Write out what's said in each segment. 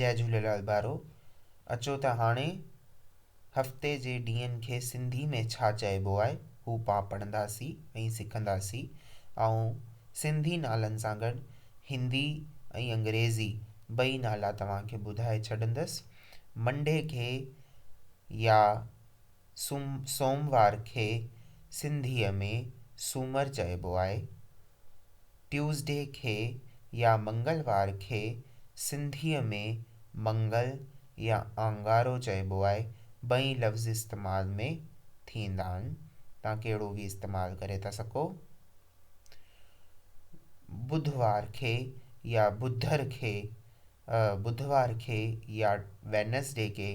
جئي جهوليلال ڀائرو اچو ته هاڻي هفتي جي ڏينهن کي سنڌي ۾ ڇا چئبو آهي هو پان پڙهنداسين ۽ سکنداسين آئون سنڌي نالن سان گڏ هندي ۽ انگريزي ٻئي نالا توهان کي ٻڌائي ڇڏندس منڊي کي يا سوموار کي سنڌيء ۾ سومر چئبو آهي. ٽيوزڊي کي يا منگلوار کي سنڌيء ۾ منگل يا آڱارو چئبو آهي. ٻئي لفظ استعمال ۾ ٿيندا آهن. توهان ڪهڙو به استعمال ڪري ٿا سگهو. ٻڌوار کي يا ٻڌر کي ٻڌوار کي يا وينسڊي کي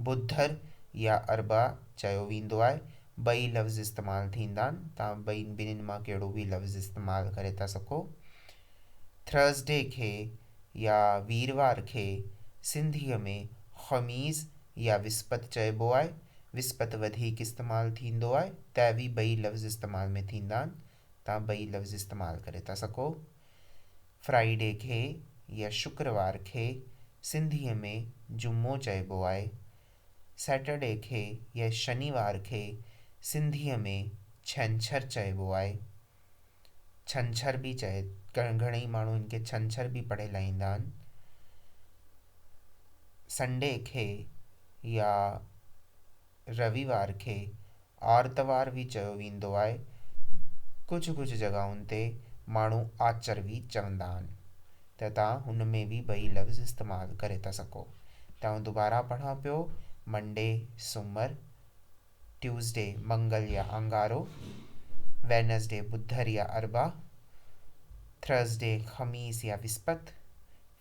ٻڌر يا اربع چيو ويندو آهي. ٻئي لفظ استعمال ٿيندا آهن. توهان ٻئي ٻنهين مان ڪهڙو به لفظ استعمال ڪري ٿا سگهو. ٿرسڊي کي يا ويروار کي سنڌيء ۾ خميس يا وسپت چئبو آهي. وسپت وڌيڪ استعمال ٿيندو آهي ته به ٻئي لفظ استعمال ۾ ٿيندا آهن. توهان ٻئي لفظ استعمال ڪري ٿا سگهو. فرائيڊي کي يا شڪروار کي سنڌيء ۾ جمعو چئبو آهي. سيٽرڊي کي يا شنيوار کي سنڌيء ۾ ڇنڇر چئبو آهي. ڇنڇر به چئي گهڻئي ماڻهو هن کي ڇنڇر به پڙهي لاهيندا آهن. سنڊي کي يا رويوار کي آرتوار به چيو ويندو آهي. ڪجهه ڪجهه جڳهن تي ماڻهو آچر به چوندا آهن ته توهان هن ۾ به ٻئي لفظ استعمال ڪري ٿا سگهو. ته آئون دوباره پڙهان پيو، منڊي، سومر، ٽيوزڊي، منگل يا اڱارو، وينسڊي، ٻڌر يا اربع، ٿرسڊي، خميس يا وسپت،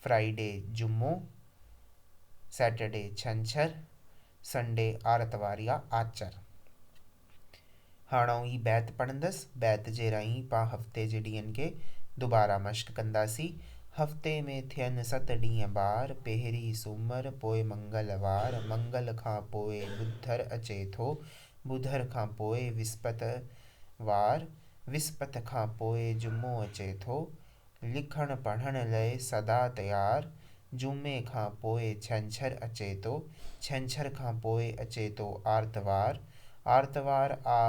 فرائيڊي، جمعو، سيٽرڊي، ڇنڇر، سنڊي، آرتوار يا آچر. هاڻ آئون هي بيت پڙهندس. بيت جي راهين پان هفتي جي ڏينهن کي دوباره مشق ڪنداسين. هفتي ۾ ٿين ست ڏينهن بار، پهرين سومر، پوء منگلوار، منگل کان پوء ٻڌر اچي ٿو، ٻڌر کان پوء وسپت وار، وسپت کان پوء جمعو اچي ٿو، لکڻ پڙهڻ لئه سدا تيار، جمعي کان پوء ڇنڇر اچي ٿو، ڇنڇر کان پوء اچي ٿو آرتوار، آرتوار آ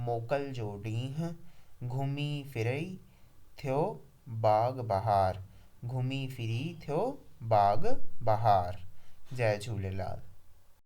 موڪل جو ڏينهن، گهمي ڦري ٿيو باغ بهار، گهمي ڦري ٿيو باغ بهار. جئه جهوليلال.